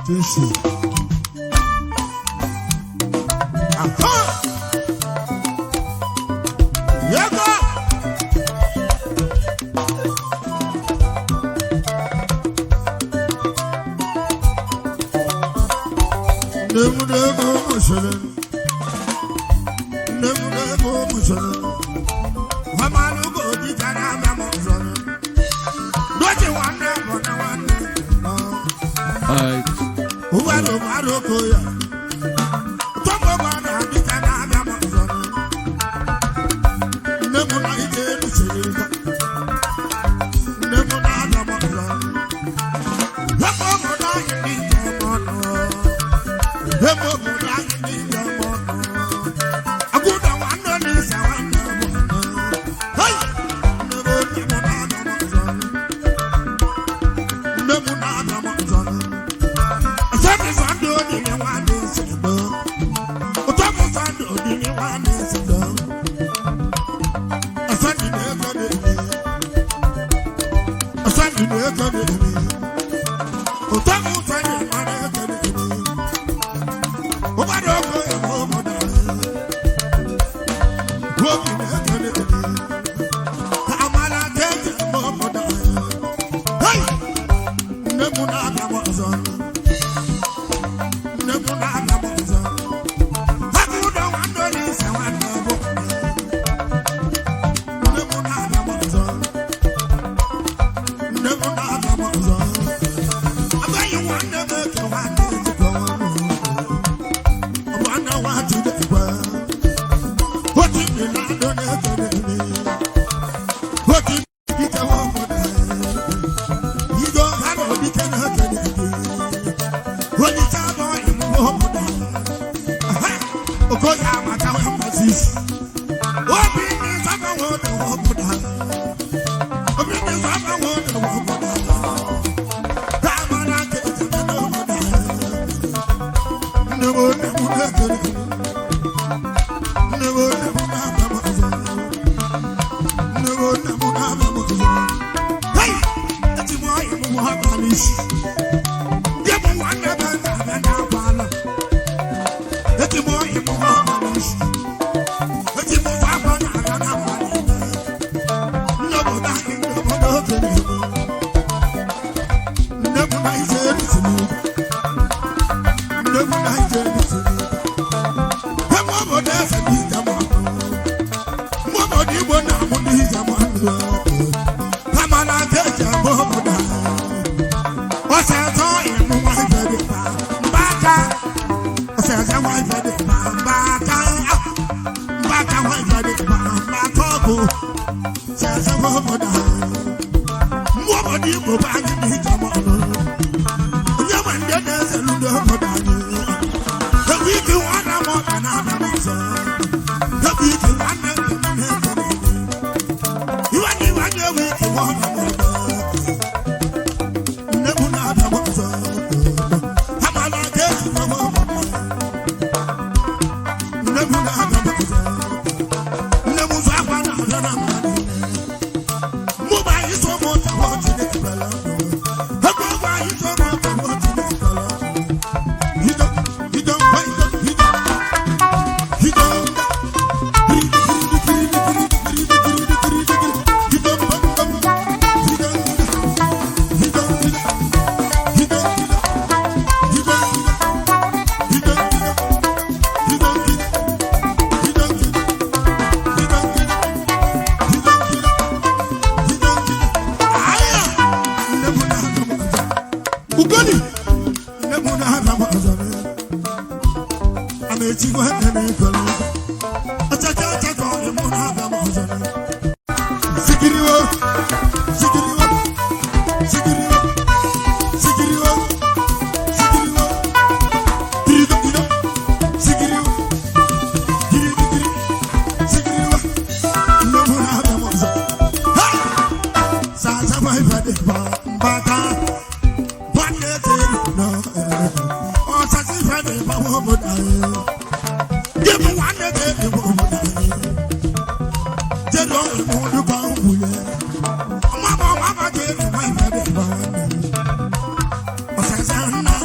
Jesu. Aha! Yego! Nemu musele. Nemu musele. Wamalugo di jara ma musele. Doje wane bona wane. Alright. Uwaro maroko ya. Tomo bana di jara ma musele. Nemu na ije musele. Nemu na na musele. Nemu na ije musele.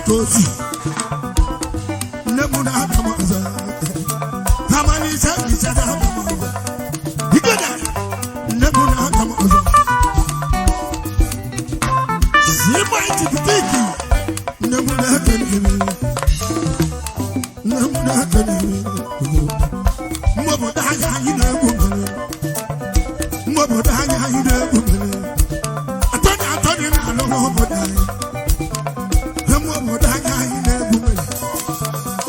ka o si. Nne m na-abịa m ọzọ. Amalise ise na-abịa m ọzọ. Igede, nne m na-abịa m ọzọ. Sima itipitiki, nne m na-ekene m. Nne m na-ekene m. Mgbe obodo anyị anyị na-egwu mmiri. Mgbe obodo anyị anyị na-egwu mmiri. Atọni atọni na-alụ obodo anyị. Mgbe obodo anyị anyị na-egwu mmiri.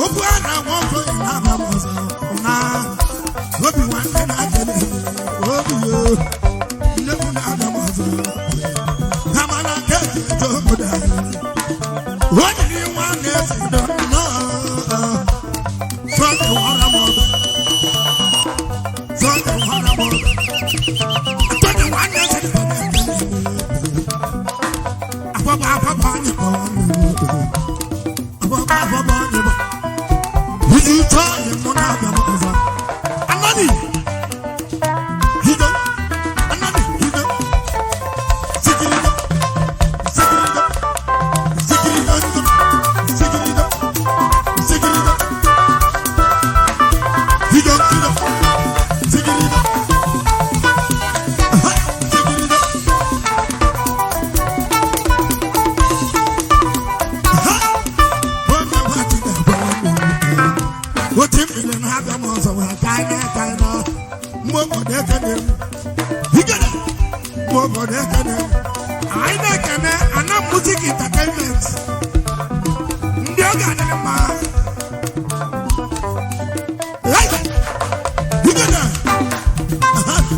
Okwu a na-agwa ọkụ ya na-aba m ọzọ. Na obi nwanne na-akele obi yo. Nne m na-aba m ọzọ. Ha mana ka eji eje obodo anyị. Onye ni nwanne eze do nnọọ. Sọnde wara m ọzọ. Sọnde wara m ọzọ. Atọni nwanne eze do na-ekele. Akwaba akwaba anyị kpọrọ Akwaba akwaba anyị kpọrọ. Izu ụtọ anyị mụ na-abịa m ọzọ. Anani! Hido! Anani! Hido! Zikirido! Zikirido! Zikirido! Zikirido! Zikirido! Hido! Hido! Zikirido! Aha! Zikirido! Aha! Onye nwa Chineke gwa m otu mmiri na-abịa m ọzọ wee gaa n'aka na mgbe obodo ekene m igede mgbe obodo ekene m anyị na-ekene Anam Music Entertainment.